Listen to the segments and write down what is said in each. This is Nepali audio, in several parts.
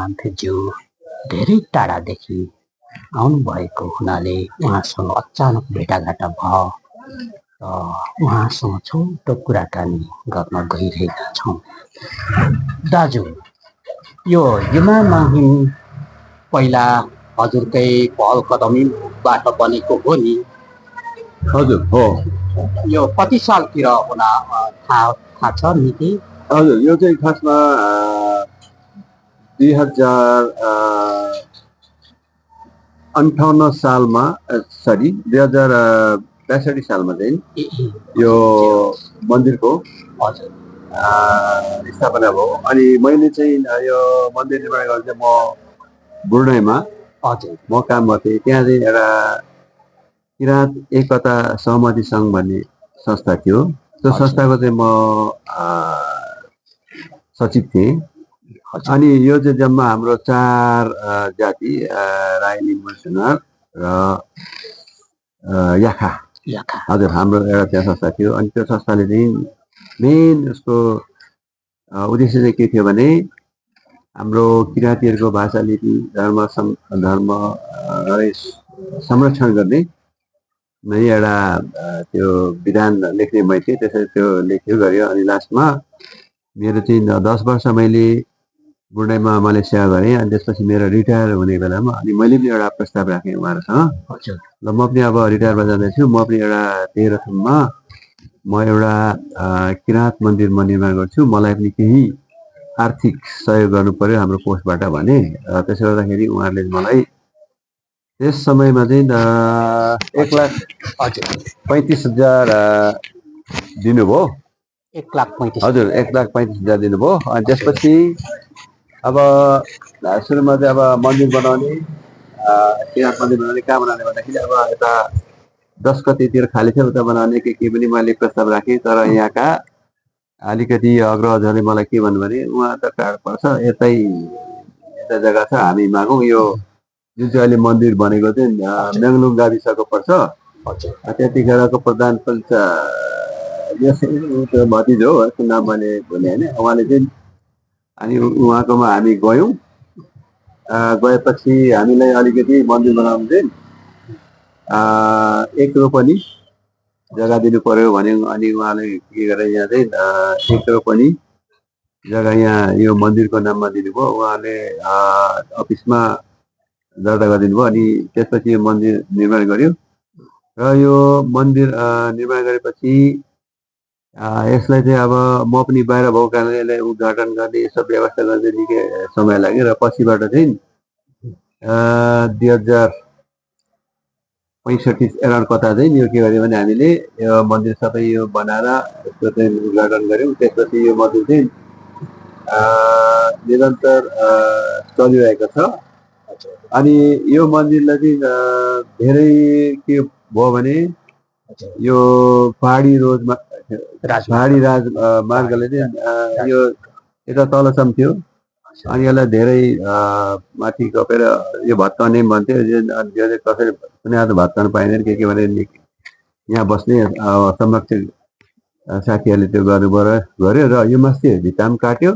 मान्थेज्यू धेरै टाढादेखि आउनुभएको हुनाले उहाँसँग अचानक भेटाघाटा भयो र उहाँसँग छोटो कुराकानी गर्न गइरहेका छौँ। दाजु, यो युमा माहिम पहिला हजुरकै पहल कदमीबाट बनेको हो नि? हजुर हो। यो कति सालतिर होला थाहा छ मिति? हजुर, यो चाहिँ खासमा 2058 सालमा, सरी 2062 सालमा चाहिँ यो मन्दिरको स्थापना भयो। अनि मैले चाहिँ यो मन्दिर निर्माण गर्न चाहिँ म ब्रुनाईमा म काम गर्थेँ। त्यहाँ चाहिँ एउटा किराँत एकता सहमति सङ्घ भन्ने संस्था थियो। त्यो संस्थाको चाहिँ म सचिव थिएँ। अनि यो चाहिँ जम्मा हाम्रो 4 जाति, राई, लिम्बू, सुनार र याखा। हजुर, हाम्रो एउटा त्यहाँ संस्था थियो। अनि त्यो संस्थाले चाहिँ मेन उसको उद्देश्य चाहिँ के थियो भने हाम्रो किराँतीहरूको भाषा, लिपि, धर्म संरक्षण गर्ने नै एउटा त्यो विधान लेख्ने मै थिएँ। त्यसरी त्यो लेख्यो गर्यो। अनि लास्टमा मेरो चाहिँ 10 वर्ष मैले ब्रुनाईमा मैले सेवा गरेँ। अनि त्यसपछि मेरो रिटायर हुने बेलामा अनि मैले पनि एउटा प्रस्ताव राखेँ उहाँहरूसँग, ल म पनि अब रिटायरमा जाँदैछु, म पनि एउटा तेह्रथुममा म एउटा किराँत मन्दिर म निर्माण गर्छु, मलाई पनि केही आर्थिक सहयोग गर्नु पर्यो हाम्रो पोस्टबाट भने। त्यसो गर्दाखेरि उहाँहरूले मलाई त्यस समयमा चाहिँ 1,35,000 दिनुभयो। 1,35,000? हजुर, 1,35,000 दिनुभयो। अनि त्यसपछि अब सुरुमा चाहिँ अब मन्दिर बनाउने, किराँत मन्दिर बनाउने, कहाँ बनाउने भन्दाखेरि अब यता 10 गतेतिर खाली थियो, उता बनाउने के पनि मैले प्रस्ताव राखेँ। तर यहाँका अलिकति अग्रजहरूले मलाई के भन्नु भने उहाँ त टाढो पर्छ, यता जग्गा छ, हामी मागौँ यो जुन चाहिँ अहिले मन्दिर बनेको चाहिँ मेङलुङ गाविसको पर्छ। त्यतिखेरको प्रधान पञ्चायत भतिज हो, उसको नाम मैले भने होइन, उहाँले चाहिँ अनि उहाँकोमा हामी गयौँ। गएपछि हामीलाई अलिकति मन्दिर बनाउनु चाहिँ 1 रोपनी जग्गा दिनु पर्यो भन्यो। अनि उहाँले के गरे यहाँ चाहिँ 1 रोपनी जग्गा यहाँ यो मन्दिरको नाममा दिनुभयो। उहाँले अफिसमा दर्ता गरिदिनु भयो। अनि त्यसपछि यो मन्दिर निर्माण गर्यो। र यो मन्दिर निर्माण गरेपछि यसलाई चाहिँ अब म पनि बाहिर भएको कारणले यसलाई उद्घाटन गर्ने सब व्यवस्था गर्ने निकै समय लाग्यो। र पछिबाट चाहिँ 2065 एराउन्ड कता चाहिँ यो के गर्यो भने हामीले यो मन्दिर सबै यो बनाएर यसको चाहिँ उद्घाटन गऱ्यौँ। त्यसपछि यो मन्दिर चाहिँ निरन्तर चलिरहेको छ। अनि यो मन्दिरलाई चाहिँ धेरै के भयो भने यो पहाडी राजमार्गले चाहिँ यो यता तलसम्म थियो। अनि यसलाई धेरै माथि गएर यो भत्काउने भन्थ्यो। कसरी कुनै आज भत्काउनु पाइँदैन के भने यहाँ बस्ने संरक्षक साथीहरूले त्यो गर्यो र यो माथि भित्ता पनि काट्यो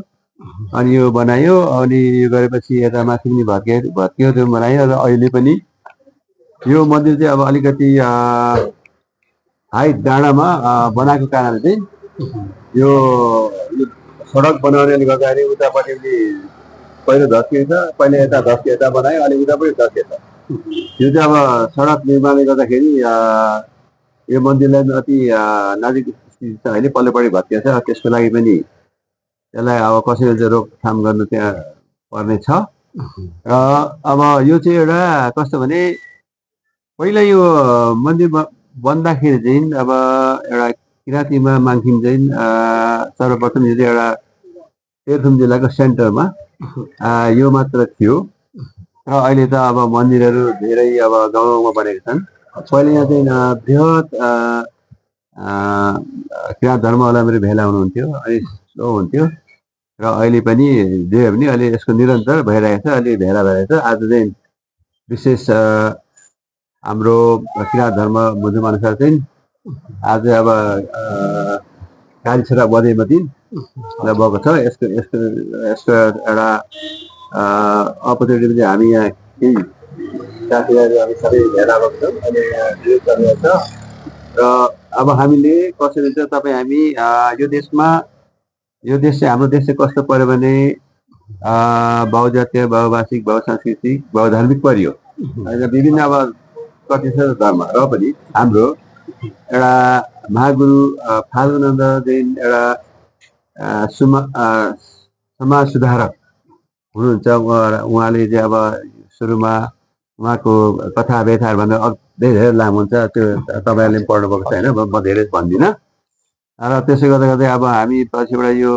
अनि यो बनायो। अनि यो गरेपछि यता माथि पनि भत्कियो त्यो बनायो। र अहिले पनि यो मन्दिर चाहिँ अब अलिकति हाइट डाँडामा बनाएको कारणले चाहिँ यो सडक बनाउनेले गर्दाखेरि उतापट्टि पनि पहिलो धस्किएको छ, पहिले यता धस्कियो, यता बनायो, अनि उता पनि धस्किएको छ। यो चाहिँ अब सडक निर्माणले गर्दाखेरि यो मन्दिरलाई अति नजिक स्थिति छ होइन, पल्लोपट्टि भत्किएको छ। त्यसको लागि पनि यसलाई अब कसरी चाहिँ रोकथाम गर्नु त्यहाँ पर्ने छ। र अब यो चाहिँ एउटा कस्तो भने पहिला यो मन्दिर बन्दाखेरि चाहिँ अब एउटा किराँतीमा माङखिम चाहिँ सर्वप्रथम यो चाहिँ एउटा तेह्रथुम जिल्लाको सेन्टरमा यो मात्र थियो। र अहिले त अब मन्दिरहरू धेरै अब गाउँमा बनेका छन्। पहिले यहाँ चाहिँ बृहत किराँत धर्मावलम्बी भेला हुनुहुन्थ्यो, अनि स्लो हुन्थ्यो। र अहिले पनि जे पनि अहिले यसको निरन्तर भइरहेको छ, अहिले भेला भइरहेको छ। आज चाहिँ विशेष हाम्रो किराँत धर्म बुझ्नु अनुसार चाहिँ आज अब काली छोरा बधेमा दिन भएको छ। यसको एउटा अपर्च्युनिटी चाहिँ हामी यहाँ केही साथीभाइहरू हामी सबै भेला भएको छौँ अनि ड्रिल चलिरहेको छ र अब हामीले कसरी चाहिँ तपाईँ हामी यो देश चाहिँ हाम्रो देश चाहिँ कस्तो पर्यो भने बहुजातीय बहुभाषिक बहुसांस्कृतिक बहुधार्मिक परियो विभिन्न अब कति छ धर्म र पनि हाम्रो एउटा महागुरु फाल्गुनन्द जैन एउटा समाज सुधारक हुनुहुन्छ उहाँले चाहिँ अब सुरुमा उहाँको कथा व्यथाहरूभन्दा धेरै लामो हुन्छ त्यो तपाईँहरूले पढ्नुभएको छैन म धेरै भन्दिनँ र त्यसै गर्दा गर्दै अब हामी पछिबाट यो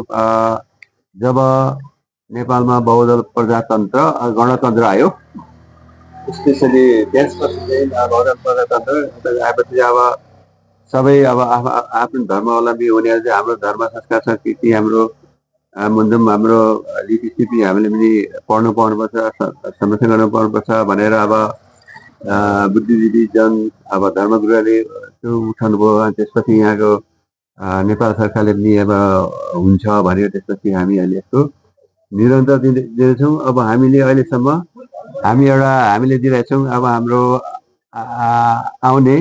जब नेपालमा बहुदल प्रजातन्त्र गणतन्त्र आयो स्पेसली त्यसपछि चाहिँ बहुदल प्रजातन्त्र आएपछि अब सबै अब आफ्नो धर्मावलम्बी हुनेहरू चाहिँ हाम्रो धर्म संस्कार संस्कृति हाम्रो हाम्रो लिपिसिपी हामीले पनि पढ्नु पाउनुपर्छ संरक्षण गर्नु पाउनुपर्छ भनेर अब बुद्धिजीवी जन अब धर्मगुरुहरूले त्यो उठाउनु भयो अनि त्यसपछि यहाँको नेपाल सरकारले पनि अब हुन्छ भन्यो त्यसपछि हामी अहिले यसको निरन्तर दिँदैछौँ अब हामीले अहिलेसम्म हामीले दिइरहेका छौँ अब हाम्रो आउने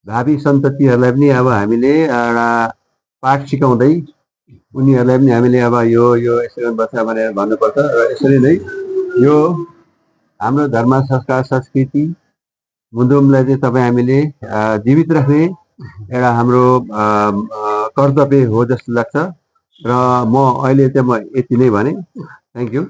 भावी सन्ततिहरूलाई पनि अब हामीले एउटा पाठ सिकाउँदै उनीहरूलाई पनि हामीले अब यो यसो गर्नुपर्छ भनेर भन्नुपर्छ र यसरी नै यो हाम्रो धर्म संस्कार संस्कृति मुदुमलाई चाहिँ तपाईँ हामीले जीवित राख्ने एउटा हाम्रो कर्तव्य हो जस्तो लाग्छ र म अहिले चाहिँ म यति नै भने थ्याङ्क यू